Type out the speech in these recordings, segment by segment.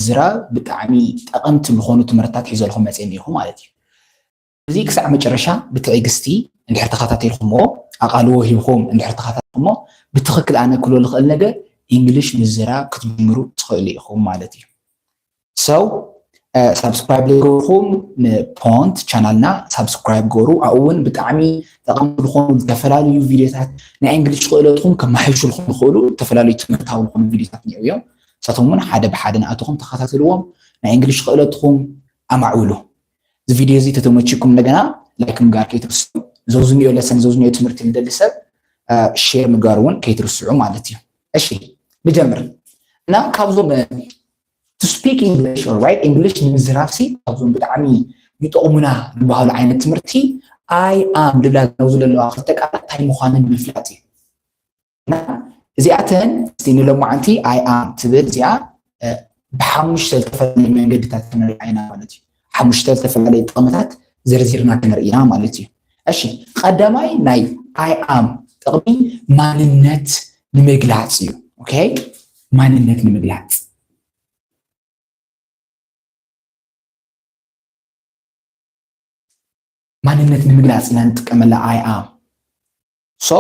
ምዝራብ ብጣዕሚ ጠቐምቲ ዝኾኑ ትምህርትታት ሒዘልኩም መፅእ እኒኹ ማለት እዩ። እዚ ክሳዕ መጨረሻ ብትዕግስቲ እንድሕር ተኸታተልኩሞ፣ ኣቓልቦ ሂብኩም እንድሕር ተኸታተልኩሞ፣ ብትኽክል ኣነ ክብሎ ልኽእል ነገር፣ እንግሊሽ ምዝራብ ክትጅምሩ ትኽእሉ ኢኹም ማለት እዩ። So ሳብስክራይብ ዘይገበርኩም ንፖንት ቻናልና ሳብስክራይብ ገሩ። ኣብኡ እውን ብጣዕሚ ጠቐምቲ ዝኾኑ ዝተፈላለዩ ቪድዮታት ናይ እንግሊሽ ክእለትኩም ከማሕይሹልኩም ዝኽእሉ ዝተፈላለዩ ትምህርታዊ ዝኾኑ ቪድዮታት እኒአው እዮም። ንሳቶም እውን ሓደ ብሓደ ንኣትኹም ተኸታተልዎም፣ ናይ እንግሊሽ ክእለትኩም ኣማዕብሉ። እዚ ቪድዮ እዚ ተተመችኩም እንደገና ላይክ ምግባር ከይትርስዑ። ዘውዝኒዮ ለሰን ዘውዝኒዮ ትምህርቲ ንደሊ ሰብ ሼር ምግባር እውን ከይትርስዑ ማለት እዩ። እሺ ንጀምር እና ካብዞም to speak English or write English ንምዝራብ ሲ ካብዞም ብጣዕሚ ይጠቕሙና ዝበሃሉ ዓይነት ትምህርቲ I am ልብላ ዘውዝ ዘለዋ ክልተ ቃላት እንታይ ምዃንን ምፍላጥ እዩ። እና እዚኣተን እስቲ ንሎማዓንቲ I am ትብል እዚኣ ብሓሙሽተ ዝተፈላለዩ መንገድታት ክንሪኣ ኢና ማለት እዩ። ሓሙሽተ ዝተፈላለዩ ጥቕምታት ዘርዚርና ክንርኢ ኢና ማለት እዩ። እሺ ቀዳማይ ናይ I am ጥቕሚ ማንነት ንምግላፅ እዩ። ኦኬ ማንነት ንምግላፅ ማንነት ንምግላፅ ኢና ንጥቀመላ I am። So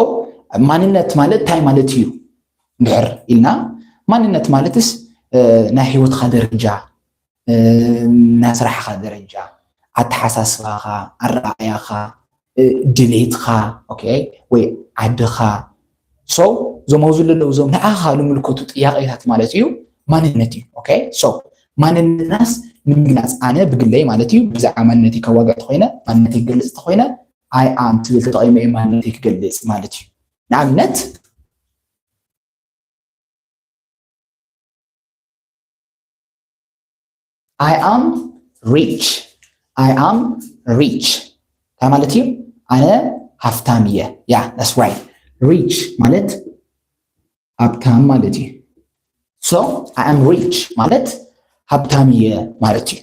ማንነት ማለት እንታይ ማለት እዩ እንድሕር ኢልና ማንነት ማለትስ ናይ ህይወትካ ደረጃ፣ ናይ ስራሕካ ደረጃ፣ ኣተሓሳስባኻ፣ ኣረኣእያኻ፣ ድሌትካ ኦኬ ወይ ዓድኻ so እዞም ኣብዚ ዘለዉ እዞም ንዓኻ ዝምልከቱ ጥያቄታት ማለት እዩ ማንነት እዩ። ኦኬ so ማንነትናስ ንምግላፅ ኣነ ብግለይ ማለት እዩ ብዛዕባ ማንነተይ ከዋግዕ ተኮይነ ማንነተይ ክገልፅ ተኮይነ I am ትብል ተጠቂመ እየ ማንነተይ ክገልፅ ማለት እዩ። ንኣብነት I am rich I am rich እንታይ ማለት እዩ? ኣነ ሃፍታም እየ። Yeah that's right rich ማለት ሃብታም ማለት እዩ። So I am rich ማለት ሃብታም እየ ማለት እዩ።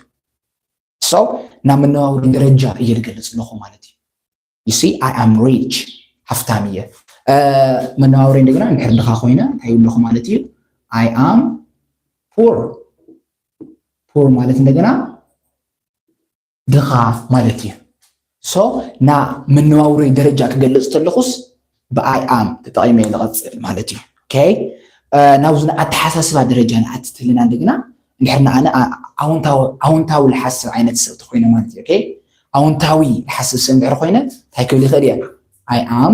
So ናብ መነባብሮ ደረጃ እየ ዝገልፅ ኣለኹ ማለት እዩ። You see I am rich ሃፍታም እየ። መነባብሮ እንደገና እንድሕር ድኻ ኮይነ እንታይ ይብለኹ ማለት እዩ? I am poor poor ማለት እንደገና ድኻ ማለት እዩ። So ና መነባብሮይ ደረጃ ክገልፅ ተለኹስ ብ I am ተጠቒመ እየ ዝቐፅል ማለት እዩ። Okay ናብዚ ንኣተሓሳስባ ደረጃ ንኣቲ ተለና እንደገና እንድሕር ንኣነ ኣወንታዊ ዝሓስብ ዓይነት ሰብ ተኮይነ ማለት እዩ። Okay ኣወንታዊ ዝሓስብ ሰብ እንድሕር ኮይነ እንታይ ክብል ይኽእል እየ? I am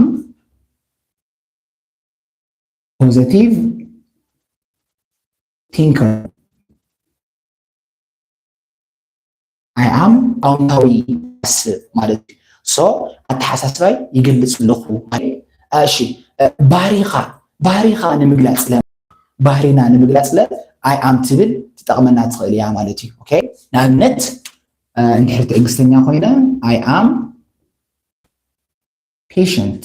positive thinker I am ኣወንታዊ ዝሓስብ ማለት እዩ። So ኣተሓሳስባይ ይገልፅ ኣለኹ። እሺ ባህሪኻ ባህሪኻ ንምግላፅ ለ ባህሪና ንምግላፅ ለ I am ትብል ትጠቕመና ትኽእል እያ ማለት እዩ። Okay ንኣብነት እንድሕር ትዕግስተኛ ኮይነ I am patient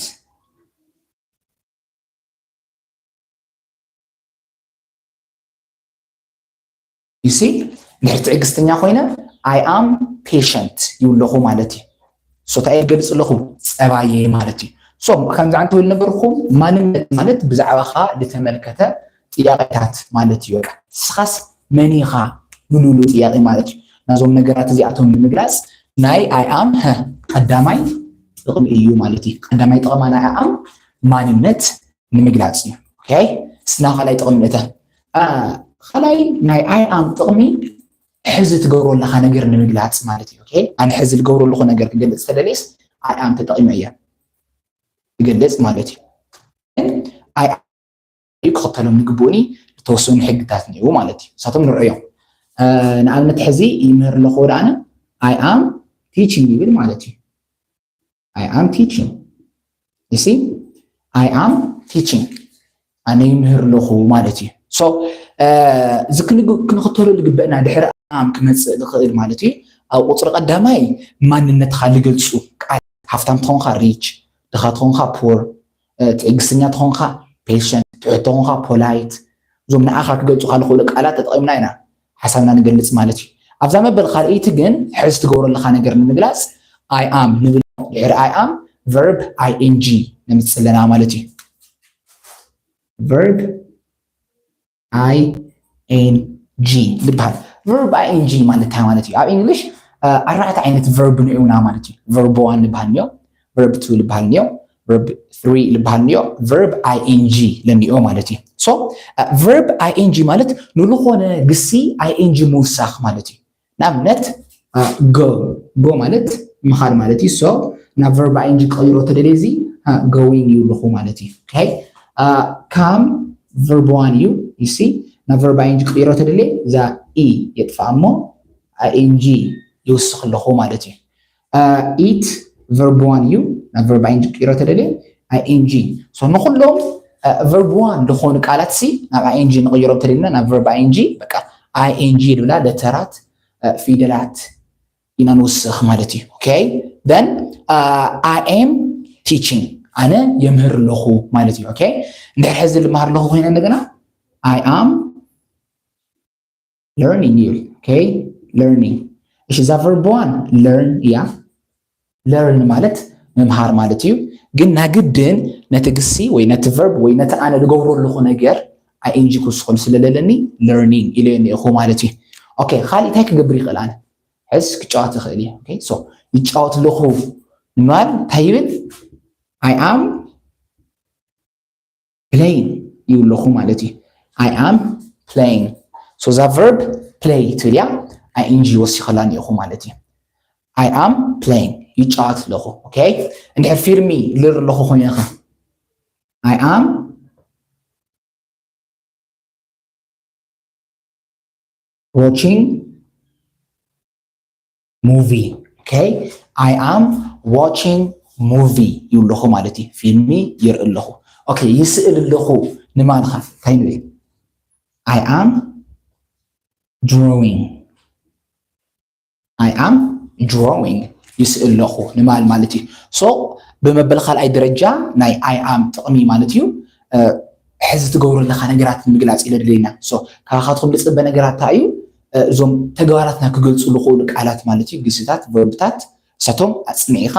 you see እንድሕር ትዕግስተኛ ኮይነ I am patient ይብለኹ ማለት እዩ። So እንታይ እየ ዝገልፅ ኣለኹ? ፀባየ ማለት እዩ። So ከምዚ ዓንተ ዝብል ነበርኩም ማንነት ማለት ብዛዕባኻ ዝተመልከተ ጥያቄታት ማለት እዩ። ንስኻስ መን ኢኻ? ምሉሉ ጥያቄ ማለት እዩ። ናዞም ነገራት እዚኣቶም ንምግላፅ ናይ I am ቀዳማይ ጥቕሚ እዩ ማለት እዩ። ቀዳማይ ጥቕማ ናይ I am ማንነት ንምግላፅ እዩ። Okay ስና ካልኣይ ጥቕሚ እተ ካልኣይ ናይ I am ጥቕሚ ሕዚ ትገብሮ ኣለካ ነገር ንምግላፅ ማለት እዩ። Okay ኣነ ሕዚ ዝገብሮ ኣለኩ ነገር ክገልፅ ተደልየስ I am ተጠቒመ እየ ክገልፅ ማለት እዩ። I am ክኽተሎም ዝግብኡኒ ዝተወሰኑ ሕግታት እኒአው ማለት እዩ። ንሳቶም ንርአዮም። ንኣብነት ሕዚ ይምህር ኣለኹ ወደ ኣነ I am teaching ይብል ማለት እዩ። I am teaching you see I am teaching ኣነ ይምህር ኣለኹ ማለት እዩ። So እዚ ክንክተሎ ዝግበእና ድሕሪ I am ክመፅእ ዝኽእል ማለት እዩ ኣብ ቁፅሪ ቀዳማይ ማንነትካ ዝገልፁ ቃል ሃፍታም ተኾንካ rich ድኻ ተኾንካ poor ትዕግስተኛ ተኾንካ patient ትሑት ተኾንካ polite እዞም ንዓኻ ክገልፁካ ዝኽእሉ ቃላት ተጠቒምና ኢና ሓሳብና ንገልፅ ማለት እዩ። ኣብዛ መበል ካልኣይቲ ግን ሕዚ ትገብሮ ኣለካ ነገር ንምግላፅ I am ንብል ድሕሪ I am verb I N G ነምፅእ ኣለና ማለት እዩ። Verb I N G ዝበሃል Verb I N G ማለት እንታይ ማለት እዩ? ኣብ English ኣርባዕተ ዓይነት verb ንዑና ማለት እዩ። Verb one ዝበሃል ንዮ፣ verb two ዝበሃል ንዮ፣ verb three ዝበሃል ንዮ፣ verb I N G ለኒኦ ማለት እዩ። So verb I N G ማለት ንልኾነ ግሲ I N G ምውሳኽ ማለት እዩ። ንኣብነት go፣ go ማለት ምኻድ ማለት እዩ። So ናብ verb I N G ክቕይሮ ተደልየ እዚ going ይብልኹ ማለት እዩ። Okay፣ come verb one እዩ። You see፣ ናብ verb I N G ክቕይሮ ተደልየ እዛ E የጥፍኣ እሞ I N G ይውስኽ ኣለኹ ማለት እዩ። Eat verb one እዩ። ናብ verb I N G ክቕይሮ ተደልየ I N G። So ንኹሎም verb one ዝኾኑ ቃላት ሲ ናብ I N G ንቕይሮም ተደልና ናብ verb I N G በቃ I N G ንብላ፣ ለተራት ፊደላት ኢና ንውስኽ ማለት እዩ። Okay፣ then I am teaching፣ ኣነ የምህር ኣለኹ ማለት እዩ። Okay፣ እንድሕር ሕዚ ልመሃር ኣለኹ ኮይነ እንደገና I am learning ይብል። Okay፣ learning። እሺ፣ እዛ verb one learn እያ። Learn ማለት ምምሃር ማለት እዩ። ግን ናግድን ነቲ ግሲ ወይ ነቲ verb ወይ ነቲ ኣነ ዝገብሮ ኣለኹ ነገር I N G ክውስኸሉ ስለለለኒ learning ኢለዮ እኒኤኹ ማለት እዩ። Okay፣ ካሊእ እንታይ ክገብር ይኽእል? ኣነ ሕስ ክጫወት ይኽእል እየ። Okay፣ so ይጫወት ኣለኹ ንምባል እንታይ ይብል? I am playing ይብለኹ ማለት እዩ። I am playing። So እዛ verb play ትብል እያ፣ I N G ወሲኸላ እኒኤኹ ማለት እዩ። I am playing፣ ይጫወት ኣለኹ። Okay፣ እንድሕር ፊልሚ ልር ኣለኹ ኮይነ ኸ? I am watching movie። Okay፣ I am watching movie ይብለኹ ማለት እዩ። ፊልሚ ይርኢ ኣለኹ። Okay፣ ይስእል ኣለኹ ንማን ኸ እንታይ ንብል? I am drawing። I am drawing፣ ይስእል ኣለኹ ንማል ማለት እዩ። So ብመበል ካልኣይ ደረጃ ናይ I am ጥቕሚ ማለት እዩ። ሕዚ ትገብሮ ኣለኻ ነገራት ንምግላጽ ኢለ ደለና። So ካባኻትኩም ዝጽበ ነገራት እንታይ እዩ? እዞም ተግባራትና ክገልጹ ዝኽእሉ ቃላት ማለት እዩ፣ ግስታት፣ verb ታት፣ እሳቶም ኣጽኒዕኻ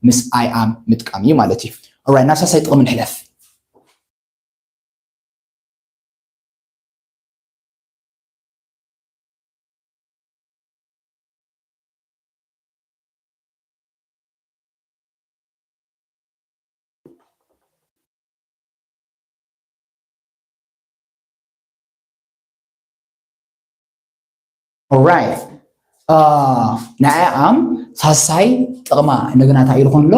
ምስ I am ምጥቃም እዩ ማለት እዩ። Alright፣ ናብ ሳልሳይ ጥቕሚ ንሕለፍ። Alright፣ ናይ I am ሳልሳይ ጥቕማ እንደገና እንታይ ኢሉ ኮን ኣሎ?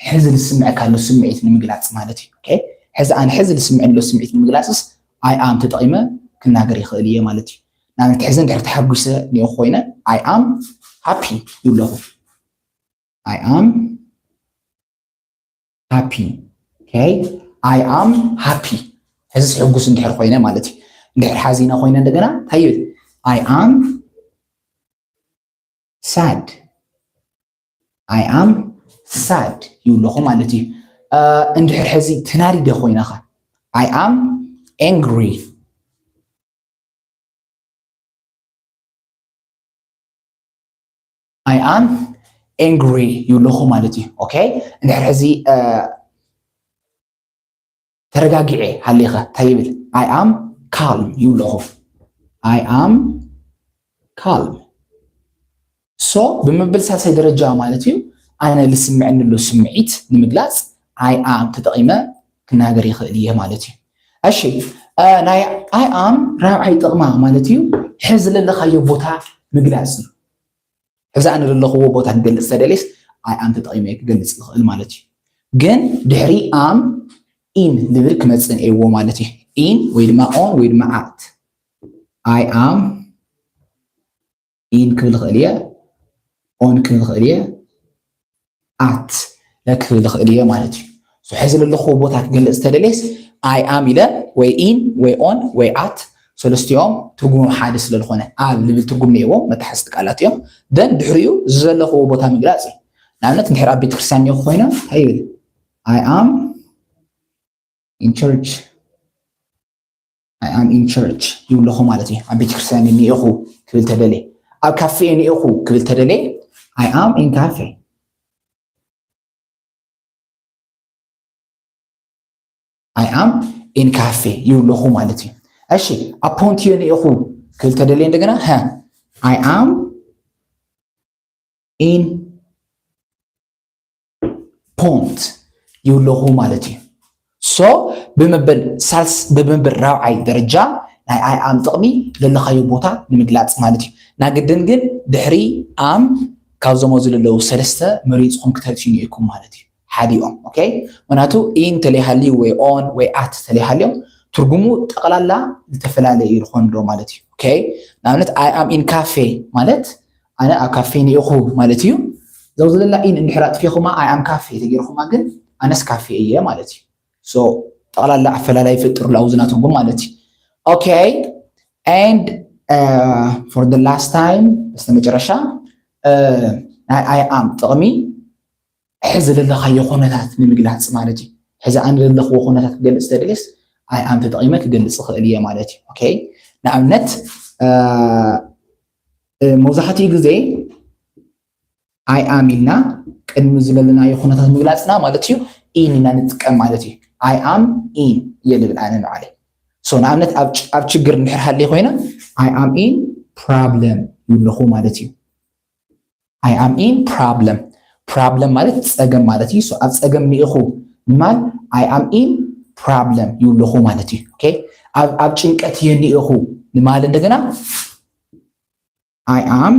ሕዚ ዝስምዐካ ኣሎ ስምዒት ንምግላፅ ማለት እዩ። Okay፣ ሕዚ ኣነ ሕዚ ዝስምዐኒ ዘሎ ስምዒት ንምግላፅስ I am ተጠቒመ ክናገር ይኽእል እየ ማለት እዩ። ንኣብነት ሕዚ እንድሕር ተሓጒሰ እኒኦ ኮይነ I am happy ይብለኹ። I am happy። Okay፣ I am happy። ሕዚ ሕጉስ እንድሕር ኮይነ ማለት እዩ። እንድሕር ሓዚነ ኮይነ እንደገና እንታይ ይብል? I am sad። I am sad ይብለኹ ማለት እዩ። እንድሕር ሕዚ ተናዲደ ኮይነ ኸ? I am angry። I am angry ይብለኹ ማለት እዩ። Okay፣ እንድሕር ሕዚ ተረጋጊዐ ሃሊኸ እንታይ ይብል? I am calm ይብለኹ። I am calm። So ብምብል ሳልሳይ ደረጃ ማለት እዩ፣ ኣነ ዝስምዐኒ ዘሎ ስምዒት ንምግላፅ I am ተጠቒመ ክናገር ይኽእል እየ ማለት እዩ። እሺ፣ ናይ I am ራብዓይ ጥቕማ ማለት እዩ፣ ሕዚ ዘለኻዮ ቦታ ምግላፅ እዩ። ሕዚ ኣነ ዘለኽዎ ቦታ ክገልፅ ተደልየስ I am ተጠቒመ ክገልፅ ይኽእል ማለት እዩ። ግን ድሕሪ am in ዝብል ክመፅእ እኒኤዎ ማለት እዩ። In ወይ ድማ on ወይ ድማ at። I am in ክብል ይኽእል እየ፣ on ክብል ይኽእል እየ፣ at ክብል ይኽእል እየ ማለት እዩ። ሕዚ ዘለኽዎ ቦታ ክገልፅ ተደልየስ I am ኢለ ወይ in ወይ on ወይ at፣ ሰለስቲኦም ትርጉሞም ሓደ ስለዝኾነ ኣብ ዝብል ትርጉም እኒኤዎም፣ መተሓዝቲ ቃላት እዮም። Then ድሕሪኡ ዘለኽዎ ቦታ ምግላፅ እዩ። ንኣብነት እንድሕር ኣብ ቤተክርስትያን እኒኦ ኮይነ እንታይ ይብል? I am in church። I am in church ይብለኹ ማለት እዩ። ኣብ ቤተክርስትያን እኒኤኹ ክብል ተደልየ፣ ኣብ ካፌ እኒኤኹ ክብል ተደልየ I am in cafe። I am in cafe ይብለኹ ማለት እዩ። እሺ፣ ኣብ ፖንቲዮ እኒኤኹ ክልተ ደልየ እንደገና ሀ I am in pont ይብለኹ ማለት እዩ። So ብምብል ሳልስ ብምብል ራብዓይ ደረጃ ናይ I am ጥቕሚ ዘለኻዮ ቦታ ንምግላፅ ማለት እዩ። ናግድን ግን ድሕሪ am ካብዞም ኣብዚ ዘለዉ ሰለስተ መሪፅኹም ክተልፅዩ እኒኤኩም ማለት እዩ። ሓዲኦም okay። ምክንያቱ in ተለይሃልዩ ወይ on ወይ at ተለይሃልዮም ትርጉሙ ጠቕላላ ዝተፈላለየ ይኾን ዶ ማለት እዩ። Okay ንኣብነት I am in cafe ማለት ኣነ ኣብ ካፌ እኒኤኹ ማለት እዩ። ዘው ዘለና in እንድሕር ኣጥፊኹማ I am cafe ተገይርኹማ ግን ኣነስ ካፌ እየ ማለት እዩ። So ጠቕላላ ኣፈላላይ ይፈጥርሉ ኣብዚ ናትርጉም ማለት እዩ። Okay and for the last time በስተመጨረሻ ናይ I am ጥቕሚ ሕዚ ዘለኻዮ ኩነታት ንምግላፅ ማለት እዩ። ሕዚ ኣነ ዘለኽዎ ኩነታት ክገልፅ ተደልየስ I am ተጠቒመ ክገልፅ እኽእል እየ ማለት እዩ። Okay ንኣብነት መብዛሕትኡ ግዜ I am ኢልና ቅድሚ ዝለለናዮ ኩነታት ምግላፅና ማለት እዩ in ኢና ንጥቀም ማለት እዩ። I am in እየ ልብል ኣነ ንባዕለይ። So ንኣብነት ኣብ ችግር እንድሕር ሃልየ ኮይነ I am in problem ይብለኹ ማለት እዩ። I am in problem problem ማለት ፀገም ማለት እዩ። So ኣብ ፀገም እኒኤኹ ንማል I am in problem ይብለኹ ማለት እዩ። Okay ኣብ ጭንቀት እየ እኒኤኹ ንማል እንደገና I am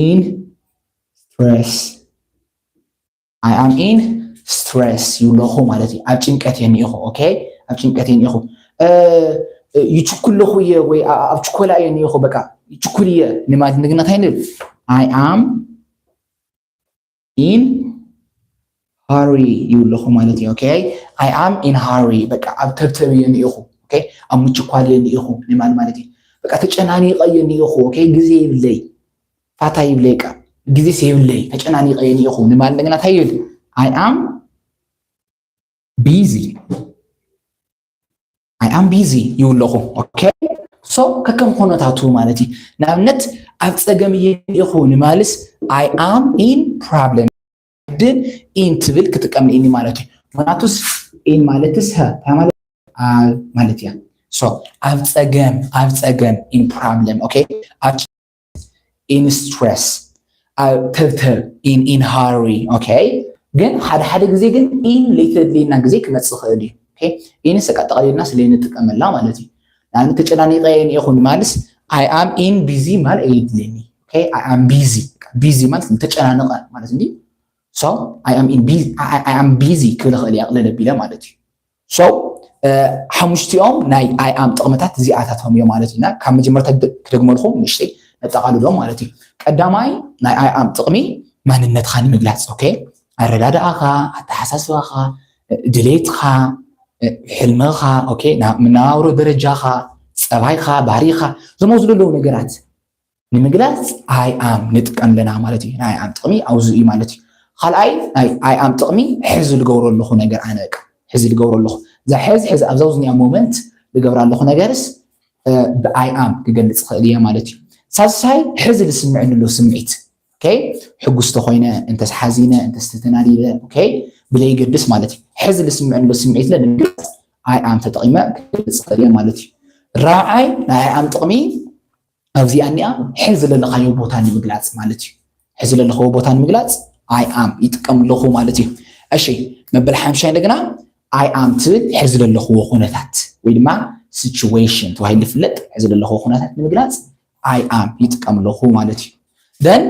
in stress I am in stress ይብለኹ ማለት እዩ። ኣብ ጭንቀት እየ እኒኤኹ። Okay ኣብ ጭንቀት እየ እኒኤኹ። ይችኩል ኣለኹ እየ ወይ ኣብ ችኮላ እየ እኒኤኹ። በቃ ይችኩል እየ ንማል እንደገና እንታይ ንብል I am in hurry ይብለኹ ማለት እዩ። Okay I am in hurry በቃ ኣብ ተብተብ እየ እኒኤኹ። Okay ኣብ ምችኳል እየ እኒኤኹ ንማል ማለት እዩ። በቃ ተጨናኒቐ እየ እኒኤኹ። Okay ግዜ ይብለይ ፋታ ይብለይ ቃ ግዜስ የብለይ ተጨናኒቐ እየ እኒኤኹ ንማል እንደገና እንታይ ይብል I am busy I am busy ይብለኹ። Okay so ከከም ኩነታቱ ማለት እዩ። ንኣብነት ኣብ ፀገም እየ እኒኤኹ ንማልስ I am in problem ድን in ትብል ክጥቀም እኒ ማለት እዩ። ምክንያቱስ in ማለትስ ሀ እንታይ ማለት ኣብ ማለት እያ። So ኣብ ፀገም ኣብ ፀገም in problem okay ኣብ in stress ኣብ ተብተብ in in hurry okay ግን ሓደ ሓደ ግዜ ግን in ለይተድልየና ግዜ ክመፅእ ይኽእል እዩ። Okay in ሰቃ ጠቕሊልና ስለይንጥቀመላ ማለት እዩ። ንኣብነት ተጨናኒቐ እየ እኒኤኹ ንማልስ I am in busy ማል እየድልየኒ። Okay I am busy busy ማለት ተጨናነቐ ማለት እንዲ So I am in busy I am busy ክብል እኽእል እየ ኣቕለል ኣቢለ ማለት እዩ። So ሓሙሽቲኦም ናይ I am ጥቕምታት እዚኣታቶም እዮም ማለት ኢና። ካብ መጀመርታ ክደግመልኩም ንእሽተይ ነጠቓልሎም ማለት እዩ። ቀዳማይ ናይ I am ጥቕሚ ማንነትካ ንምግላፅ okay ኣረዳድኣኻ፣ ኣተሓሳስባኻ፣ ድሌትካ፣ ሕልምኻ okay መነባብሮ ደረጃኻ፣ ፀባይኻ፣ ባህሪኻ እዞም ኣብዚ ዘለዉ ነገራት ንምግላፅ I am ንጥቀም ኣለና ማለት እዩ። ናይ I am ጥቕሚ ኣብዚ እዩ ማለት እዩ። ካልኣይ ናይ I am ጥቕሚ ሕዚ ዝገብሮ ኣለኹ ነገር ኣነ በቃ ሕዚ ዝገብሮ ኣለኹ እዛ ሕዚ ሕዚ ኣብዛ ዝኒኣ moment ዝገብራ ኣለኹ ነገርስ ብ I am ክገልፅ ይኽእል እየ ማለት እዩ። ሳልሳይ ሕዚ ዝስምዐኒ ዘሎ ስምዒት okay ሕጉስ ተኾይነ እንተስ ሓዚነ እንተስ ተተናዲደ okay ብለይገድስ ማለት እዩ። ሕዚ ዝስምዐኒ ዘሎ ስምዒት ለ ንምግላፅ I am ተጠቒመ ክገልፅ ይኽእል እየ ማለት እዩ። ራብዓይ ናይ I am ጥቕሚ ኣብዚኣ እኒኣ ሕዚ ዘለኻዮ ቦታ ንምግላፅ ማለት እዩ። ሕዚ ዘለኽዎ ቦታ ንምግላፅ I am ይጥቀም ኣለኹ ማለት እዩ። እሺ መበል ሓምሻይ እንደገና I am ትብል ሕዚ ዘለኽዎ ኩነታት ወይ ድማ situation ተባሂሉ ዝፍለጥ ሕዚ ዘለኽዎ ኩነታት ንምግላፅ I am ይጥቀም ኣለኹ ማለት እዩ። Then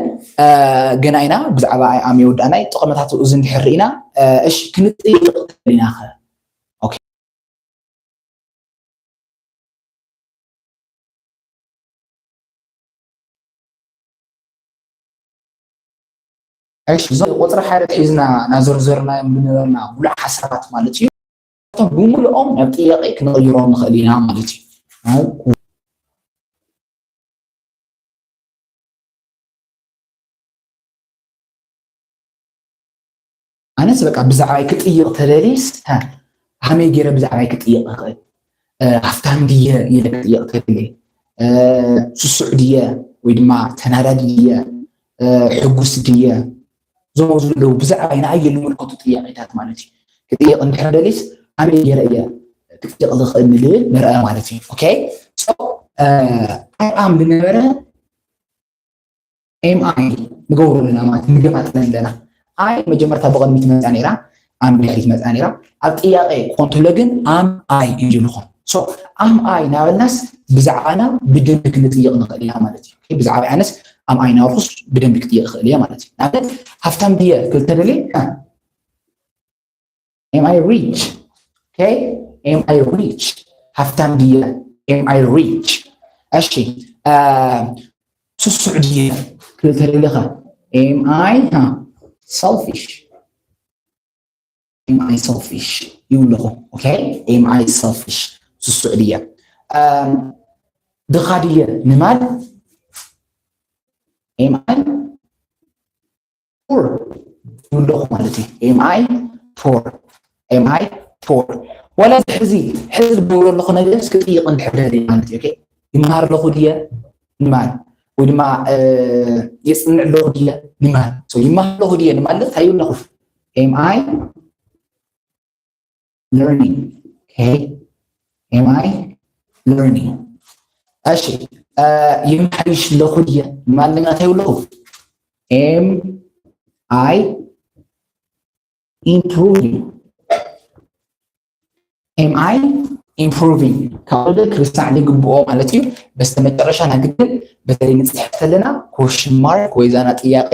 ገና ኢና ብዛዕባ I am የወዳእናይ ጥቕምታት እዚ እንድሕር ርኢና እሺ ክንጥይቕ ተደሊና ኸ እሺ እዞም ቁፅሪ ሓደ ሒዝና እናዘርዘርናዮም ዝነበርና ሙሉእ ሓሳባት ማለት እዩ። እቶም ብምልኦም ናብ ጥያቄ ክንቕይሮም ንኽእል ኢና ማለት እዩ። ኣነስ በቃ ብዛዕባይ ክጥይቕ ተደልየስ ሃመይ ገይረ ብዛዕባይ ክጥይቕ እኽእል? ሃፍታም ድየ ኢለ ክጥይቕ ተደልየ? ስሱዕ ድየ ወይ ድማ ተናዳዲ ድየ? ሕጉስ ድየ? እዞም ኣብዚ ዘለዉ ብዛዕባይ ንኣየ ዝምልከቱ ጥያቄታት ማለት እዩ። ክጥይቕ እንድሕር ደልየስ ሃመይ ገይረ እየ ክጥይቕ ዝኽእል ንልብል ንርአ ማለት እዩ። Okay so I am ዝነበረ am I ንገብሮ ኣለና ማለት ንገጣጥም ኣለና። I መጀመርታ ብቕድሚት መፃ ነይራ፣ am ብድሕሪት መፃ ነይራ። ኣብ ጥያቄ ኮንትሎ ግን am I እንጂ ንኾን so am I ናበልናስ ብዛዕባና ብደንቢ ክንጥይቕ ንኽእል ኢና ማለት እዩ። ብዛዕባ ኣነስ am I ናበልኩስ ብደንቢ ክጥይቕ ይኽእል እየ ማለት እዩ። ንኣብነት ሃፍታም ድየ ክብል ተደልየ am I rich? Okay? Am I rich? ሃፍታም ድየ? Am I rich? እሺ ስሱዕ ድየ ክብል ተደለኻ am I selfish? Am I selfish ይብለኹ። Okay? Am I selfish? ስሱዕ ድየ? ድኻ ድየ ንማል am I poor ይብለኹ ማለት እዩ። Am I poor? Am I poor? ወላ ሕዚ ሕዚ ዝገብሮ ኣለኹ ነገር እስኪ ጥይቕ እንድሕር ደሊ ማለት እዩ። ይመሃር ኣለኹ ድየ ንማል ወይ ድማ የፅንዕ ኣለኹ ድየ ንማል ይመሃር ኣለኹ ድየ ንማል እንታይ ይብለኹ? Am I learning? Okay. Am I learning? እሺ ይመሓይሽ ኣለኹ ድየ ንማል ንጋታይ ኣለኹ? Am I improving? Am I improving? ካብ ወደ ክርስታዕ ዝግብኦ ማለት እዩ። በስተመጨረሻ ናግድን በተለይ ንፅሕፍ ከለና ኮሽን ማርክ ወይ ዛና ጥያቄ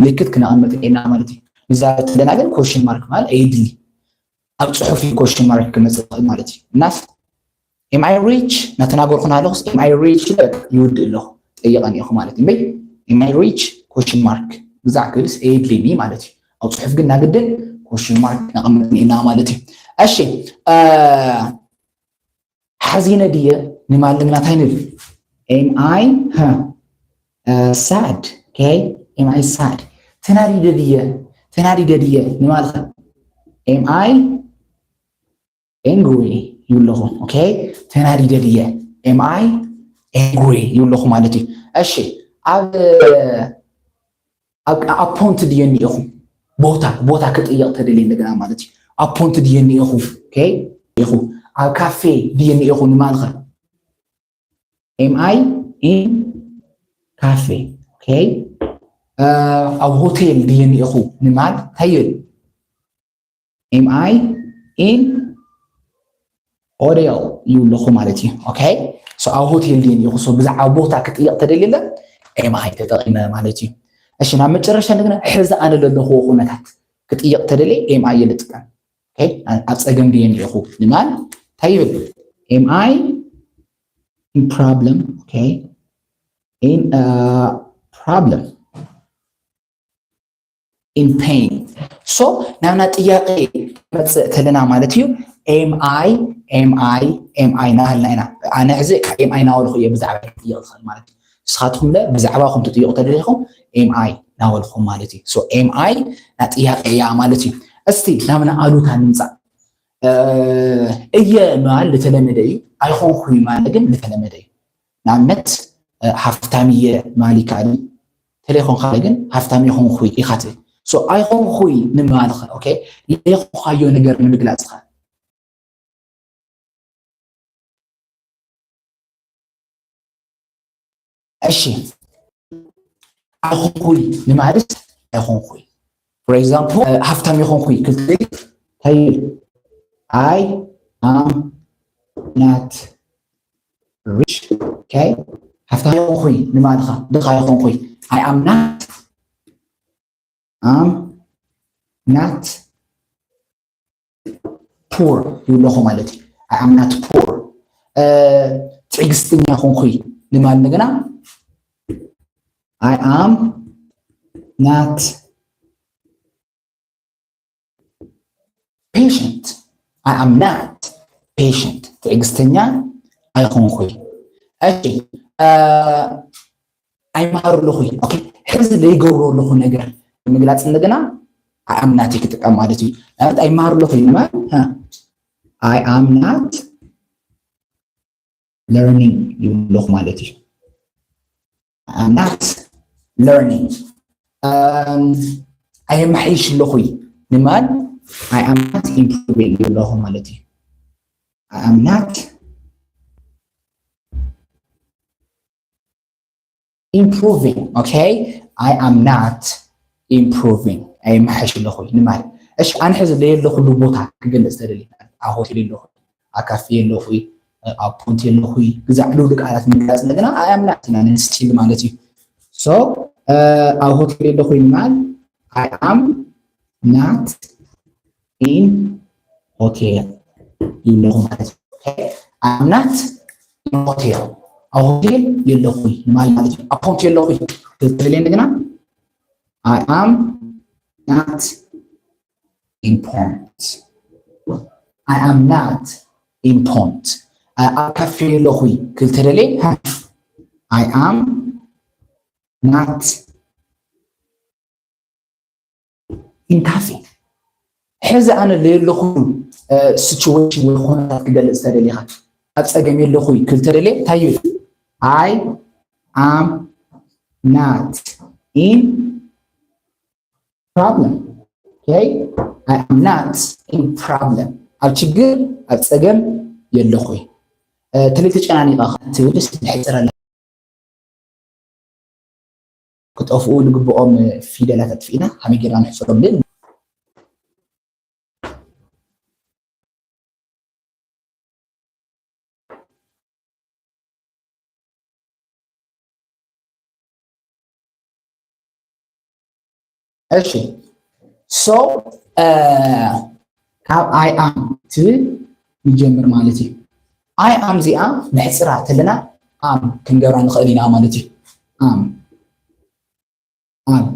ምልክት ክነቐምጥ ኢና ማለት እዩ። ንዛረብ ከለና ግን ኮሽን ማርክ ማለት ኣይድሊ ኣብ ፅሑፍ ኮሽን ማርክ ክመፅእ ይኽእል ማለት እዩ። እናስ am I rich እናተናገርኩ ናለኹስ am I rich ይውድእ ኣለኹ ጠይቐን ኢኹ ማለት እዩ። Am I rich? ኮሽን ማርክ ግዛዕ ክብልስ ኣይድልኒ ማለት እዩ። ኣብ ፅሑፍ ግን ናግድን ኮሽን ማርክ ነቐምጥኒ ኢና ማለት እዩ። እሺ ሓዚነ ድየ ንማል ንምናታይ ንብል? Am I sad? Okay? Am I sad? ተናዲደ ድየ ተናዲደ ድየ ንማልኸ? Am I angry ይብለኹ። Okay? ተናዲደ ድየ am I angry ይብለኹ ማለት እዩ። እሺ ኣብ ኣብ ኣፖንት ድየ እኒኤኹ? ቦታ ቦታ ክጥየቕ ተደልየ እንደገና ማለት እዩ። ኣፖንት ድየ እኒኤኹ? Okay? ኢኹ ኣብ ካፌ ድየ እኒኤኹ ንማልኸ? Am I in cafe? Okay? ኣብ ሆቴል ድየ እኒኤኹ ንማል እንታይ ይብል? Am I in hotel ይብለኹ ማለት እዩ። Okay? So ኣብ ሆቴል ድየ እኒኤኹ? So ብዛዕባ ቦታ ክጥየቕ ተደልየ am I ተጠቒመ ማለት እዩ። እሺ ናብ መጨረሻ እንደገና ሕዚ ኣነ ዘለኹዎ ኩነታት ክጥየቕ ተደልየ am I እየ ዝጥቀም። Okay? ኣብ ፀገም ድየ እኒኤኹ ንማል እንታይ ይብል? Am I in problem? Okay? In problem in pain. So ናብና ጥያቄ መፅእ ከለና ማለት እዩ am I am I am I ናሃልና ኢና። ኣነ ሕዚ am I ናበልኹ እየ ብዛዕባ ጥያቄ ዝኽእል ማለት እዩ። ንስኻትኩም ለ ብዛዕባኹም ትጥይቑ ተደሊኹም am I ናበልኹም ማለት እዩ። So am I ናጥያቄ እያ ማለት እዩ። እስቲ ናብና ኣሉታ ንምፃእ። እየ ማል ዝተለመደ እዩ። ኣይኾንኩይ ማል ግን ዝተለመደ እዩ። ንኣብነት ሃፍታም እየ ማል ይከኣል እዩ። ተለይኮንካ ግን ሃፍታም ይኾንኩይ ኢኻ ትብል። So ኣይኾንኩይ ንማልኸ okay ለይኾንካዮ ነገር ንምግላፅኸ እሺ ኣይኾንኩይ ንማለት ኣይኾንኩይ for example ሃፍታም ይኾንኩይ ክልተ እንታይ I am not rich okay ሃፍታም ይኾንኩይ ንማልኻ ድኻ ይኾንኩይ I am not am not poor ይብለኹ ማለት እዩ። I am not poor ትዕግስተኛ ኮንኩይ ንማል እንደገና I am not patient I am not patient ትዕግስተኛ ኣይኮንኩይ። እሺ ኣይመሃር ኣለኹ ሕዚ ዘይገብሮ ኣለኹ ነገር ንምግላፅ እንደገና I am not ክጥቀም ማለት እዩ። ንኣብነት ኣይመሃር ኣለኹ ንማል I am not learning ይብለኹ ማለት እዩ። I am not learning ኣየመሓይሽ ኣለኹ ንማል I am not improving ይብለኹ ማለት እዩ። I am not improving. Okay, I am not improving. ኣይመሓሽ ኣለኹ ንማል። እሺ፣ ኣነ ሕዚ ለየለኹሉ ቦታ ክገልጽ ተደሊ፣ ኣብ ሆቴል ኣለኹ፣ ኣብ ካፌ ኣለኹ፣ ኣብ ፖንት ኣለኹ፣ ግዛዕ ልውል ቃላት ምግላጽ እንደገና I am not ኢና ንስቲል ማለት እዩ። So ኣብ ሆቴል ኣለኹ ንማል I am not in hotel ይብለኹ ማለት እዩ። I am not in hotel፣ ኣብ ሆቴል የለኹ ንማል ማለት እዩ። ኣብ ፖንት የለኹ ትብለኒ ግና I am not in pont። I am not in pont። ኣብ ካፌ የለኹ ክብል ተደልየ I am not in cafe። ሕዚ ኣነ ለየለኹ situation ወይ ኩነታት ክገልጽ ተደሊኻ ኣብ ጸገም የለኹ ክብል ተደልየ እንታይ ይብል? I am not in problem። Okay? I am not in problem። ኣብ ችግር ኣብ ጸገም የለኹ። ተለይ ተጨናኒቐ ትብል እስቲ ንሕጽረላ። ክጠፍኡ ዝግብኦም ፊደላት ኣጥፊእና ከመይ ጌርና ንሕጽሮም ግን እሺ so ካብ I am ትብል ንጀምር ማለት እዩ። I am እዚኣ ነሕፅራ ተለና am ክንገብራ ንኽእል ኢና ማለት እዩ። am am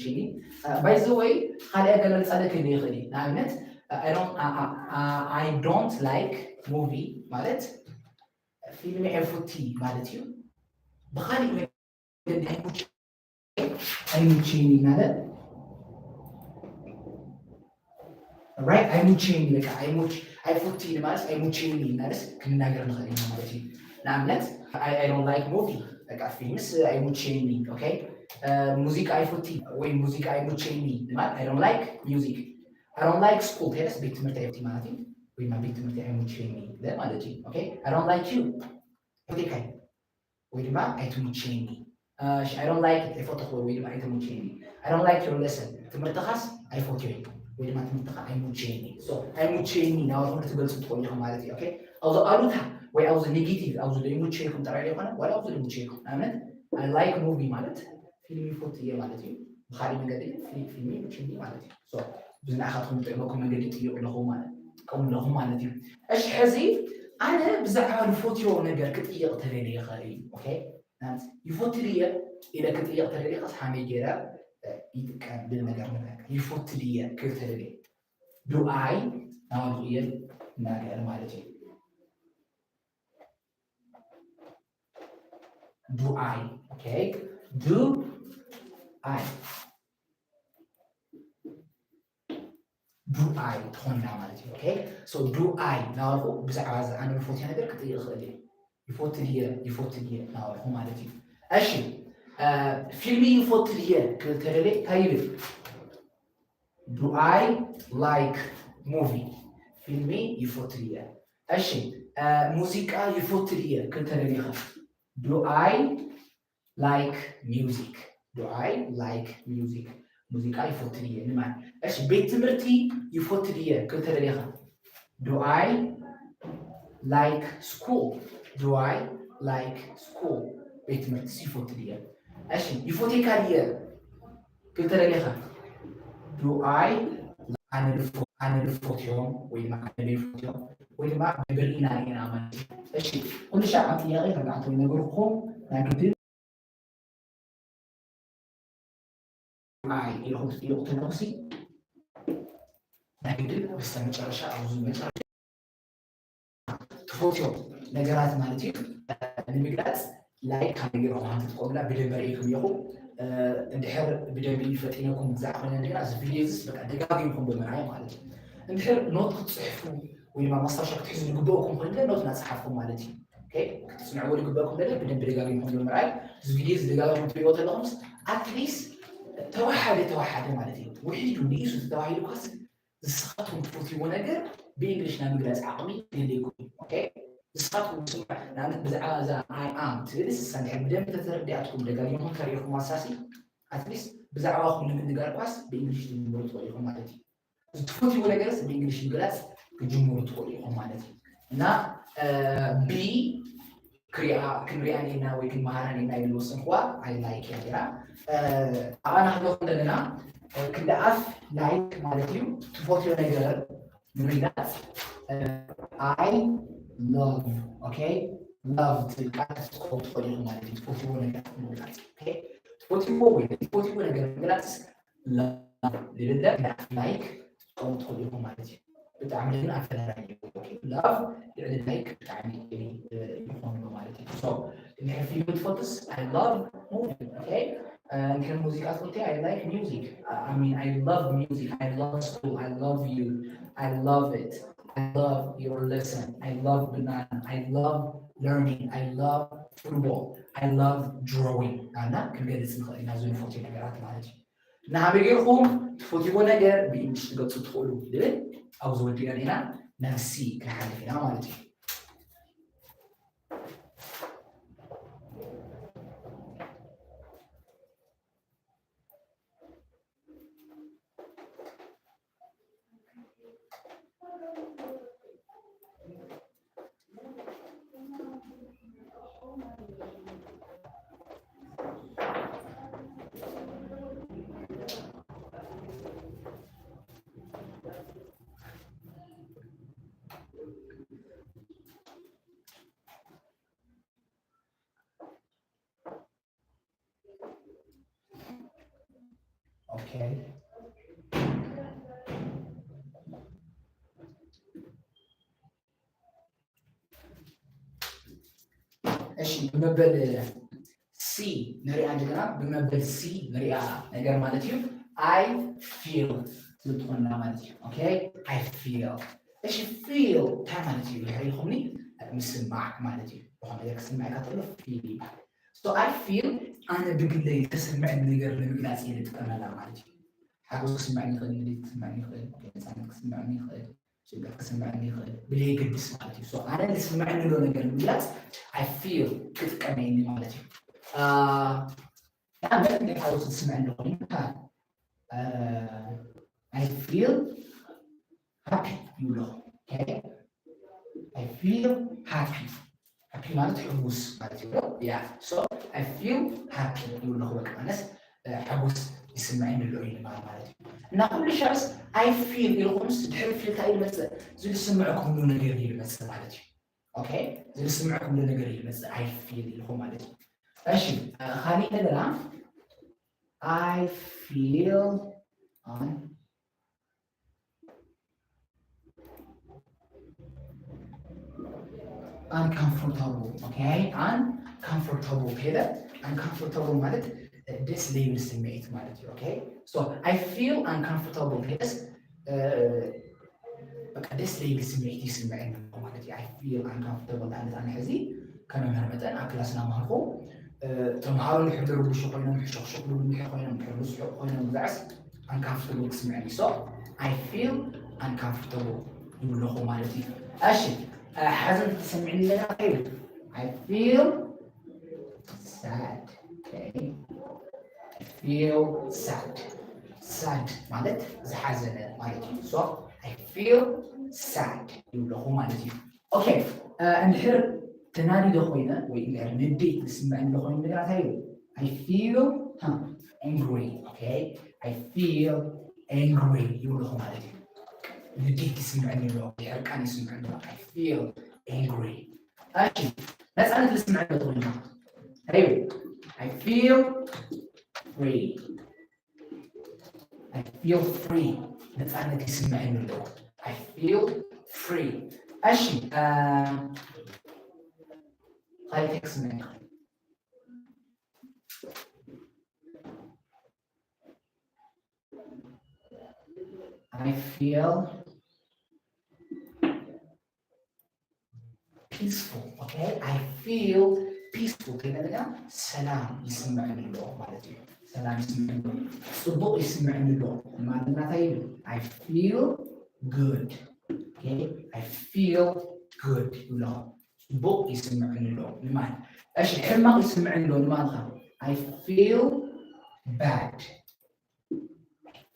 ኣይምችይኒ። By the way፣ ካልእ ኣገላልጻ ለ ክህልዎ ይኽእል እዩ። ንኣብነት፣ I don't I don't like movie ማለት ፊልሚ ኣይፈቲ ማለት እዩ። ብኻሊእ ኣይምችይኒ ማለት right? ኣይምችይኒ፣ በቃ ኣይምች ኣይፈትይን ማለት ኣይምችይኒ ኢልናስ ክንናገር ንኽእል ኢና ማለት እዩ። ንኣብነት፣ I don't like movie፣ በቃ ፊልምስ ኣይምችይኒ። Okay፣ ሙዚቃ ኣይፈቲ ወይ ሙዚቃ ኣይምችይኒ ማለት I don't like music። I don't like school፣ ተይለስ ቤት ትምህርቲ ኣይፈቲ ማለት እዩ። ወይ ቤት ትምህርቲ ኣይምችይኒ ማለት እዩ። Okay፣ I don't like you፣ ፈቲካ ወይ ድማ ኣይትምችየኒ። I don't like it፣ ኣይፈተኽዎ ወይ ድማ ኣይተምችየኒ። I don't like your lesson፣ ትምህርትኻስ ኣይፈትዮን ወይ ድማ ትምህርትኻ ኣይምችየኒ። So ኣይምችየኒ ናባኹም ክትገልጹ ትኽእሉ ኢኹም ማለት እዩ። Okay፣ ኣብዚ ኣሉታ ወይ ኣብዚ negative፣ ኣብዚ ዘይምችየኩም ጥራይ ዘይኮነ ዋላ ኣብዚ ዘይምችየኩም። ንኣብነት፣ I like movie ማለት ፊልም ይፈቱ እየ ማለት እዩ። ብኻሊእ መንገዲ ግን ፊልም ይምችየኒ ማለት እዩ። So ብዝንዓኻትኩም ዝጥዕመኩም መንገዲ ጥይቑ ኣለኹ ማለት ጥቀሙ ኣለኹ ማለት እዩ። እሺ፣ ሕዚ ኣነ ብዛዕባ ዝፈትዮ ነገር ክጥይቕ ተደልየ ኸ እዩ። Okay፣ ይፈቱ ድየ ኢለ ክጥይቕ ተደልየ ኸስ ሃመይ ገይረ ይጥቀም ድል ነገር ንበል። ይፈቱ ድየ ክብል ተደልየ፣ do I ናባልኩ እየ እናገር ማለት እዩ። Do I? Okay፣ do I do I ትኾንና ማለት እዩ። Okay፣ so do I ናባልኩ ብዛዕባ እዚ ኣነ ዝፈትዮ ነገር ክጥይቕ ይኽእል እየ። ይፈቱ ድየ ይፈቱ ድየ ናባልኩ ማለት እዩ። እሺ፣ ፊልሚ ይፈቱ ድየ ክብል ተደልየ እንታይ ይብል? Do I like movie? ፊልሚ ይፈቱ ድየ? እሺ፣ ሙዚቃ ይፈቱ ድየ ክብል ተደልየ ኸ? Do I like music? Do I like music? ሙዚቃ ይፈቱ ድየ ንማን? እሺ፣ ቤት ትምህርቲ ይፈቱ ድየ ክብል ተደልየ ኸ? Do I like school? Do I like school? ቤት ትምህርትስ ይፈቱ ድየ? እሺ፣ ይፈትየካ ድየ ክብል ተደልየ ኸ? Do I ኣነ ዝፈ ኣነ ዝፈትዮም ወይ ድማ ኣነ ዘይፈትዮም ወይ ድማ ብብርኢና ርኢና ማለት እዩ። እሺ፣ ኩሉ ሻዕ ኣብ ጥያቄ ከም ዝኣተው ይነገርኩም ናይ ግድን I ኢልኩም ትጥይቑ ተለኹሲ ናይ ግድን በስተ መጨረሻ ኣብዚ መጨረሻ ትፈትዮም ነገራት ማለት እዩ ንምግላጽ like ካብ ነገር ኳንቲ ትቆምላ ብደንብ ርኢኩም ኢኹም። እንድሕር ብደንብ ፈጢነኩም ብዛዕባ ኮይነ እንደገና እዚ ቪድዮ እዚስ በቃ ደጋጊምኩም ብምርኣይ ማለት እዩ። እንድሕር ኖት ክትጽሕፉ ወይ ድማ ማስታወሻ ክትሕዙ ዝግበእኩም ኮይኑ ኖት እናጸሓፍኩም ማለት እዩ። Okay፣ ክትጽንዕዎ ዝግበእኩም ደለ ብደንብ ደጋጊምኩም ብምርኣይ እዚ ቪድዮ እዚ ደጋጊምኩም ትሪእዎ ተለኹምስ at least ተዋሓደ ተዋሓደ ማለት እዩ። ውሒዱ ንኢሱ ተተባሂሉ ኳስ ንስኻትኩም ትፈትይዎ ነገር ብእንግሊሽ ናይ ምግላፅ ዓቕሚ የድልየኩም እዩ። Okay? ንስኻትኩም ስምዑ። ንኣብነት ብዛዕባ እዛ I am ትብል ንሳ እንድሕር ብደንቢ ተተረዲኣትኩም ደጋጊምኩም ተሪኢኹም ኣሳሲ at least ብዛዕባኹም ንምንጋር ኳስ ብእንግሊሽ ትጅምሩ ትኽእሉ ኢኹም ማለት እዩ። ትፈትይዎ ነገርስ ብእንግሊሽ ምግላፅ ክጅምሩ ትኽእሉ ኢኹም ማለት እዩ። እና ቢ ክሪኣ ክንሪኣ ኔና ወይ ክንመሃራ ኔና ኢሉ ዝወሰንክዋ I like እያ ነይራ። ኣባና ክንደኹም ዘለና ክንዲ ኣፍ like ማለት እዩ ትፈትዮ ነገር ንምግላፅ I love okay love ትብል ቃል ክትጥቀሙ ትኽእሉ ኢኹም ማለት እዩ። ትፈትይዎ ነገር ንምግላፅ okay ትፈትይዎ ወይ ትፈትይዎ ነገር ንምግላፅስ love ዝብል ክንዲ ኣፍ like ክትጥቀሙ ትኽእሉ ኢኹም ማለት እዩ። ብጣዕሚ ግን ኣፈላላይ love ልዕሊ like ብጣዕሚ ይኾኑ ማለት እዩ። So እንድሕር ፊልም ትፈትስ I love movie okay እንድሕር ሙዚቃ ትፈትይ I like music I mean I love music I love school I love you I love it I love your lesson I love banana I love learning I love football I love drawing ኣና ክንገልፅ ንኽእል ኢና ዝንፈትዮ ነገራት ማለት እዩ። ንሃበይ ጌርኩም ትፈትይዎ ነገር ብእንግሊሽ ትገልፁ ትኽእሉ ዝብል ኣብዚ ወዲና ኢና ነብሲ ክንሓልፍ ኢና ማለት እዩ። Okay. እሺ፣ ብመበል ሲ ንሪኣ እንደገና፣ ብመበል ሲ ንሪኣ ነገር ማለት እዩ። I feel ዝብል ትኾንና ማለት እዩ። Okay? I feel። እሺ፣ feel እንታይ ማለት እዩ? ድሕሪ ኢልኩምኒ ምስማዕ ማለት እዩ። ዝኾነ ነገር ክስምዐካ ከሎ feel ይበሃል። So I feel ኣነ ብግለይ ዝተሰምዐኒ ነገር ንምግላፅ እየ ዝጥቀመላ ማለት እዩ። ሓጎስ ክስምዐኒ ይኽእል፣ ንዴት ክስምዐኒ ይኽእል፣ ነፃነት ክስምዐኒ ይኽእል፣ ሽግር ክስምዐኒ ይኽእል፣ ብለየገድስ ማለት እዩ። So ኣነ ዝስምዐኒ ዘሎ ነገር ንምግላፅ I feel ክጥቀም እየ ማለት እዩ። ንኣብነት እንድሕር ሓጎስ ዝስምዐኒ ኮይኑ I feel happy ይብሎ። I feel happy። Happy ማለት ሕጉስ ማለት እዩ። Yeah, so I feel happy ይብሎ። በቃ ማለት ሓጎስ ይስምዐኒ ኣሎ እዩ ማለት እዩ። እና ኩሉ ሻርስ I feel ኢልኩምስ ድሕሪ feel እንታይ ይመፅእ? ዝስምዐኩም ዘሎ ነገር ይመፅእ ማለት እዩ። Okay? ዝስምዐኩም ዘሎ ነገር ይመፅእ I feel ኢልኩም ማለት እዩ። እሺ፣ ካሊእ እንደገና I feel uncomfortable። Okay? Uncomfortable ከይደ uncomfortable ማለት ደስ ዘይብል ስምዒት ማለት እዩ። Okay? So I feel uncomfortable ከይደስ በቃ ደስ ዘይብል ስምዒት ይስምዐኒ ማለት እዩ። I feel uncomfortable። ንኣብነት ኣነ ሕዚ ከም መምህር መጠን ኣብ ክላስ እናምሃርኩ ተምሃሮ እንድሕር ዝርብሹ ኮይኖም፣ ሕሹኽሹኽ ዝብሉ እንድሕር ኮይኖም፣ እንድሕር ዝስሕቑ ኮይኖም፣ ብዛዕስ uncomfortable ክስምዐኒ። So I feel uncomfortable ይብለኹ ማለት እዩ። እሺ፣ ሓዘን ተሰሚዕኒ እንደገና እንታይ ይብል? I feel sad። Okay? I feel sad። Sad ማለት ዝሓዘነ ማለት እዩ። So I feel sad ይብለኹ ማለት እዩ። Okay፣ እንድሕር ተናዲደ ኮይነ ወይ እንድሕር ንዴት ዝስምዐኒ ኮይኑ እንደገና እንታይ ይብል? I feel angry። Okay? I feel angry ይብለኹ ማለት እዩ። ንዴት ይስምዐኒ ኣሎ፣ ሕርቃን ይስምዐኒ ኣሎ። I feel angry። እሺ፣ ነፃነት ዝስምዐኒ ኮይኑ እንታይ ይብል? I feel free። I feel free። ነፃነት ይስምዐኒ ኣሎ። I feel free። እሺ፣ ካልእ ክስምዐኒ ይኽእል። I feel peaceful። Okay? I feel peaceful ከይበለና ሰላም ይስምዐኒ ኣሎ ማለት እዩ። ሰላም ይስምዐኒ ኣሎ፣ ፅቡቕ ይስምዐኒ ኣሎ ማለት እንታይ ይብል? I feel good። Okay? I feel good ይብሎ። ፅቡቕ ይስምዐኒ ኣሎ ማለት። እሺ፣ ሕማቕ ይስምዐኒ ኣሎ ማለት ከ? I feel bad።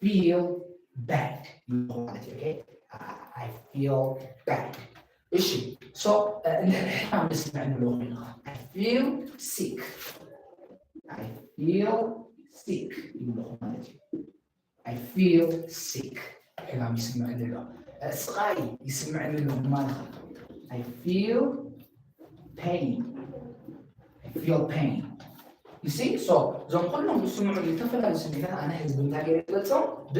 Feel bad ማለት እዩ። Okay? I feel bad። እሺ፣ so እንድሕር ሕማም ዝስምዐኒ ኣሎ ኮይኑ ከ? I feel sick። I feel sick ይብለኹ ማለት እዩ። I feel sick። ሕማም ይስምዐኒ ኣሎ፣ ስቓይ ይስምዐኒ ኣሎ ማለት ከ? I feel pain። I feel pain። You see? So እዞም ኩሎም ዝስምዑ ዝተፈላለዩ ስምዒታት ኣነ ሕዚ ብምንታይ ገይረ ይገልጾም? ብ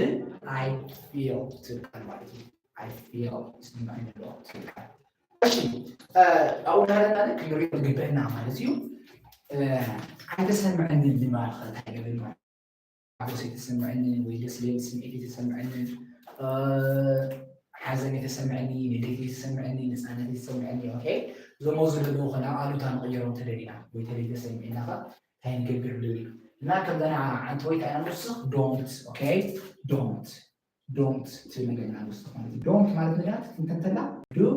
I feel ትብል ቃል ማለት እዩ። I feel ይስምዐኒ ኣሎ ትብል ቃል። እሺ፣ ኣብኡ እንዳሃለና ክንሪኦ ዝግበአና ማለት እዩ። ኣይተሰምዐንን ንማል ከ እንታይ ይብል ማለት? ሓጎስ ኣይተሰምዐንን ወይ ደስ ዝብል ስምዒት ኣይተሰምዐንን፣ ሓዘን ኣይተሰምዐኒ፣ ንዴት ኣይተሰምዐኒ፣ ነፃነት ኣይተሰምዐኒ። Okay? እዞም ኣብዚ ዘለዉ ከ ናብ ኣሉታ ንቕይሮም ተደሊና ወይ ተደይ ተሰሚዕና ከ እንታይ ንገብር ዝብል እዩ። እና ከምዛ ንዓ ዓንተወይ እንታይ ኢና ንውስኽ? Don't። Okay? Don't። Don't ትብል ነገር ኢና ንውስኽ ማለት እዩ። Don't ማለት ነገር ትፍንተ እንተላ do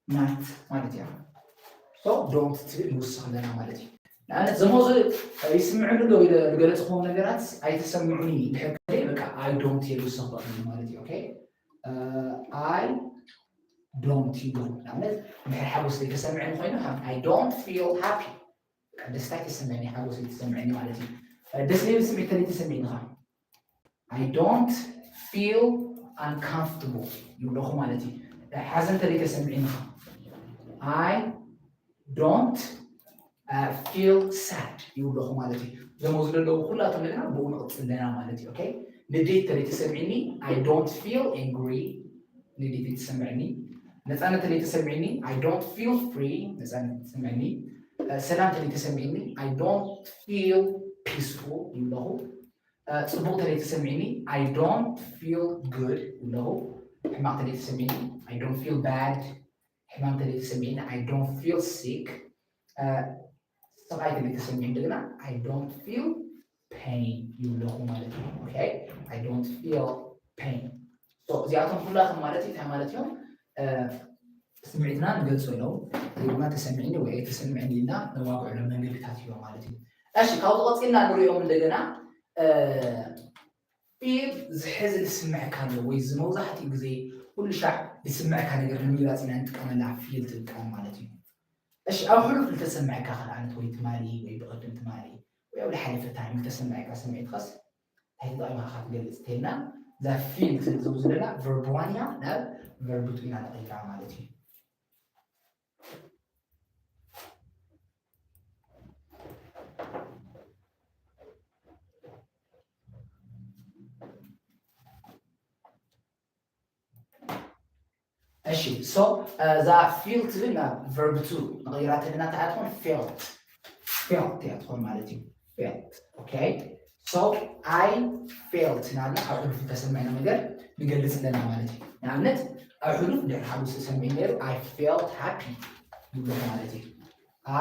not ማለት እያ። So don't ትብል ንውስኽ ኣለና ማለት እዩ። ንኣብነት እዞም ኣብዚ ይስምዑኒ ኣለዉ ኢለ ዝገለፅኹዎም ነገራት ኣይተሰምዑኒ እንድሕር ከለይ በቃ I don't እየ ዝውስኽ በቕኒ ማለት እዩ። Okay? I don't ይብሉ። ንኣብነት እንድሕር ሓጎስ ዘይተሰምዐኒ ኮይኑ I don't feel happy። በቃ ደስታ ኣይተሰምዐኒ፣ ሓጎስ ኣይተሰምዐኒ ማለት እዩ። ደስ ዘይብል ስምዒት ተለይ ተሰሚዕኒ ከ? I don't feel uncomfortable ይብለኹ ማለት እዩ። ሓዘን ተለይ ተሰሚዕኒ ከ? I don't feel sad ይብለኹ ማለት እዩ። እዞም ኣብዚ ዘለዉ ኩላቶም እንደገና ብኡ ንቕጽል ኣለና ማለት እዩ። Okay? ንዴት ተለይ ተሰሚዕኒ I don't feel angry፣ ንዴት ተሰሚዕኒ። ነፃነት ተለይ ተሰሚዕኒ I don't feel free፣ ነፃነት ተሰሚዕኒ። ሰላም ተለይ ተሰሚዕኒ I don't feel peaceful ይብለኹ። ፅቡቕ ተለይ ተሰሚዕኒ I don't feel good ይብለኹ። ሕማቕ ተለይ ተሰሚዕኒ I don't feel bad። ሕማም ተለይ ተሰሚዕኒ I don't feel sick። ስቓይ ተለይ ተሰሚዕኒ እንደገና I don't feel pain ይብለኹ ማለት እዩ። Okay? I don't feel pain። እዚኣቶም ኩላቶም ማለት እዩ እንታይ ማለት እዮም? ስምዒትና ንገልፀሎም ወይ ድማ ተሰሚዕኒ ወይ ኣይተሰምዕኒ ኢልና ነዋግዕሎም መንገድታት እዮም ማለት እዩ። እሺ፣ ካብዚ ቀፂልና ንሪኦም እንደገና። ፊል ዝሕዝ ዝስምዐካ ኣሎ ወይ እዚ መብዛሕትኡ ግዜ ኩሉ ሻዕ ዝስምዐካ ነገር ንምግላፅ ኢና ንጥቀመላ ፊል ትብል ቃል ማለት እዩ። እሺ፣ ኣብ ሕሉፍ ዝተሰምዐካ ካልኣነት ወይ ትማሊ ወይ ብቐደም ትማሊ ወይ ኣብ ዝሓለፈ ታይም ዝተሰምዐካ ስምዒትካስ እንታይ ተጠቒምካ ክትገልፅ እንተልና እዛ ፊል ትብል ዘለና ቨርብ ዋን እያ ናብ ቨርብ ቱ ኢና ንቕይራ ማለት እዩ። እሺ so እዛ ፊል ትብል ናብ ቨርብ ቱ ንቕይራ ተለና እንታይ እያ ትኾን? ፌልት። ፌልት እያ ትኾን ማለት እዩ። ፌልት። Okay so I felt እናልና ኣብ ሕሉፍ ዝተሰመዐና ነገር ንገልፅ ኣለና ማለት እዩ። ንኣብነት ኣብ ሕሉፍ እንድሕር ሓጎስ ተሰሚዑ ነይሩ I felt happy ይብሎ ማለት እዩ።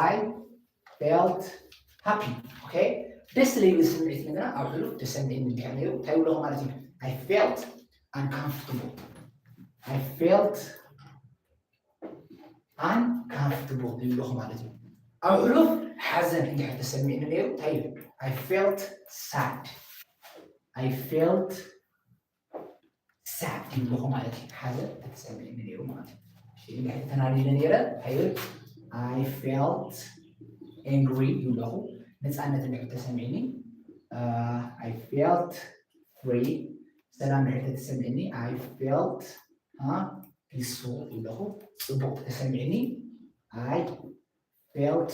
I felt happy። Okay ደስ ዘይብል ስምዒት ንግና ኣብ ሕሉፍ ተሰሚዑ እንድሕር ነይሩ እንታይ ይብሎ ማለት እዩ? I felt uncomfortable። I felt uncomfortable ይብለኹ ማለት እዩ። ኣብ ሕሉፍ ሓዘን እንድሕር ተሰሚዕኒ ነይሩ እንታይ እዩ? I felt sad። I felt sad ይብለኹ ማለት እዩ። ሓዘን ተሰሚዕኒ ነይሩ ማለት እዩ። እንድሕር ተናዲደ ነይረ እንታይ ይብል? I felt angry ይብለኹ። ነፃነት እንድሕር ተሰሚዕኒ I felt free። ሰላም እንድሕር ተሰሚዕኒ I felt peaceful ይብለኹ። ፅቡቕ ተሰሚዕኒ I felt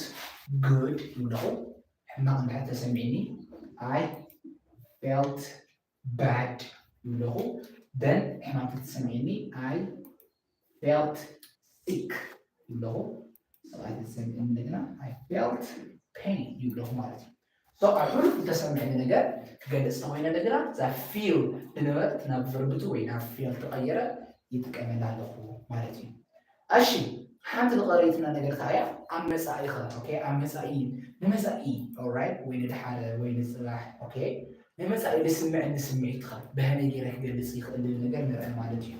good ይብለኹ። ሕማቕ እንድሕር ተሰሚዕኒ I felt bad ይብለኹ። Then ሕማም ተሰሚዕኒ I felt sick ይብለኹ። ሰብኣይ ተሰሚዕኒ እንደገና I felt pain ይብለኹ ማለት እዩ። So ኣብ ሕሉፍ ዝተሰምዐኒ ነገር ክገልፅ ተኾይነ እንደገና እዛ ፊል ዝነበረት ናብ ቨርብ ቱ ወይ ናብ ፌል ተቐየረ ይጥቀመላ ኣለኹ ማለት እዩ። እሺ ሓንቲ ዝቐረየትና ነገር ከዓ እያ ኣብ መፃኢ ኸ okay ኣብ መፃኢ ንመፃኢ alright ወይ ንድሓረ ወይ ንፅባሕ okay ንመፃኢ ዝስምዐኒ ስምዒት ኸ ብኸመይ ገይረ ክገልፅ ይኽእል ዝብል ነገር ንርአ ማለት እዩ።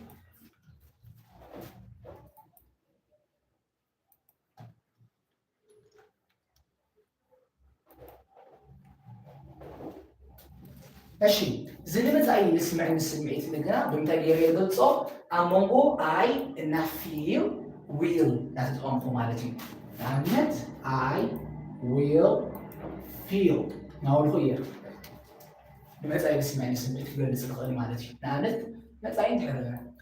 እሺ እዚ ንመፃኢ ዝስምዐኒ ስምዒት ንግና ብምንታይ ገይረ ይገልፆ? ኣብ መንጎ I እና feel will እናተጠቐምኩ ማለት እዩ። ንኣብነት I will feel እናበልኩ እየ ንመፃኢ ዝስምዐኒ ስምዒት ክገልፅ ዝኽእል ማለት እዩ። ንኣብነት መፃኢ እንድሕር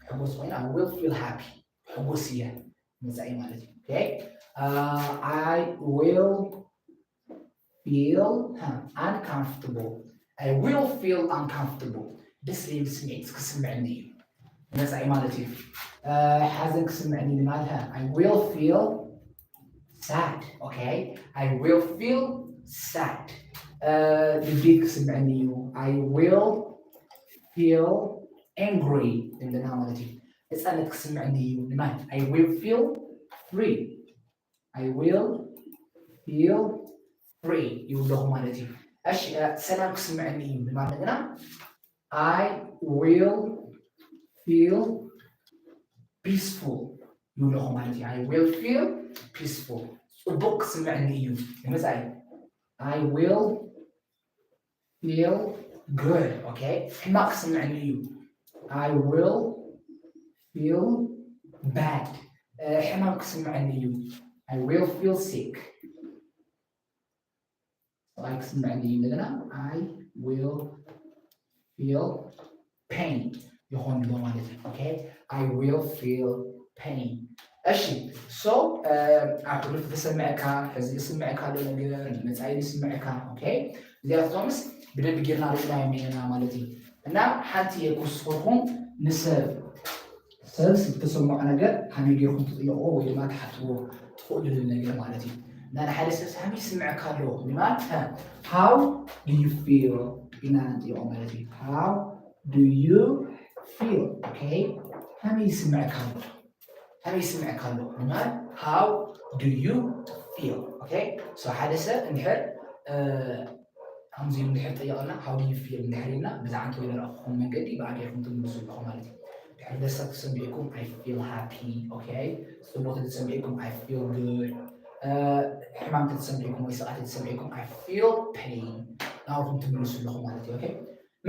ሕጎስ ኮይኑ I will feel happy ሕጎስ እየ መፃኢ ማለት እዩ። Okay I will feel uncomfortable። I will feel uncomfortable ደስ ዘይብል ስምዒት ክስምዐኒ እዩ መፃኢ ማለት እዩ። ሓዘን ክስምዐኒ እዩ ማለት I will feel sad። Okay I will feel sad ንዴት ክስምዐኒ እዩ። I will feel angry ንብለና ማለት እዩ። ነፃነት ክስምዐኒ እዩ ንማለት I will feel free። I will feel free ይብለኹ ማለት እዩ። እሺ ሰላም ክስምዐኒ እዩ ንማለት ግና I will feel peaceful ይብለኹ ማለት እዩ። I will feel peaceful ፅቡቕ ክስምዐኒ እዩ ንመፃኢ I will feel good okay ሕማቕ ክስምዐኒ እዩ። I will feel bad ሕማም ክስምዐኒ እዩ። I will feel sick ስቓይ ክስምዐኒ እዩ። እንደገና I will feel pain ይኾን ኣሎ ማለት እዩ። Okay I will feel pain እሺ so ኣብ ሕሉፍ ዝስምዐካ ሕዚ ዝስምዐካ ኣሎ ነገር መፃኢ ዝስምዐካ okay እዚኣቶምስ ብደንብ ጌርና ርኢናዮም ነይርና ማለት እዩ። እና ሓንቲ እየ ክውስኸልኩም ንሰብ ሰብ ዝተሰምዖ ነገር ከመይ ጌርኩም ትጥይቕዎ ወይ ድማ ትሓትዎ ትኽእሉሉ ነገር ማለት እዩ። እና ንሓደ ሰብ ከመይ ይስምዐካ ኣሎ ንማል how do you feel ኢልና ንጥይቖ ማለት እዩ። How do you feel? Okay? ከመይ ይስምዐካ ኣሎ? ከመይ ይስምዐካ ኣሎ ንማል how do you feel? Okay? So ሓደ ሰብ እንድሕር ከምዚ እንድሕር ጠየቐና how do you feel እንድሕር ኢልና ብዛዕባ እንተ ወይለረኹም መንገዲ ብኣገርኩም ትምልሱ ኣለኹም ማለት እዩ። ድሕሪ ደስታ ተሰሚዕኩም I feel happy። Okay? ጽቡቕ ተሰሚዕኩም I feel good። ሕማም ተሰሚዕኩም ወይ ስቓት ተሰሚዕኩም I feel pain ናብኹም ትምልሱ ኣለኹም ማለት እዩ። Okay?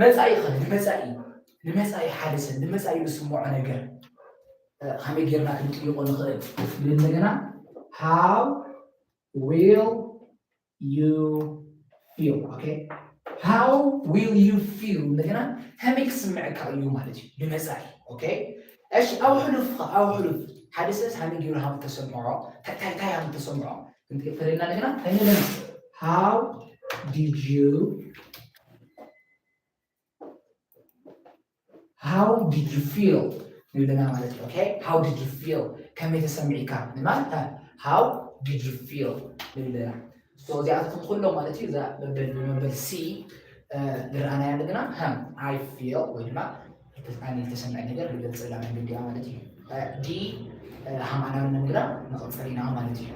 መጻኢ ኸ ንመጻኢ ንመጻኢ ሓደ ሰብ ንመጻኢ ዝስምዖ ነገር ከመይ ጌርና ክንጥይቆ ንኽእል? እንደገና how will you feel? Okay? How will you feel? እንደገና ከመይ ክስምዐካ እዩ ማለት እዩ ንመጻኢ። Okay? እሺ፣ ኣብ ሕሉፍ ኸ ኣብ ሕሉፍ ሓደ ሰብ ከመይ ጌሩ ሃም ተሰምዖ እንታይ እንታይ ሃም ተሰምዖ ክንጥይቅ ፈለና እንደገና ከመይ how did you how did you feel ንብለና ማለት እዩ። Okay? How did you feel? ከመይ ተሰሚዕካ ንማል how did you feel ንብለና። So እዚኣቶም ኩሎም ማለት እዩ እዛ መበል ብመበል C ዝረኣናያ እንደገና ከም I feel ወይ ድማ ኣነ ዝተሰምዐ ነገር ዝገልጸላ መንገዲ እያ ማለት እዩ። D ሃማናን ነምግራ ንቐጸል ኢና ማለት እዩ።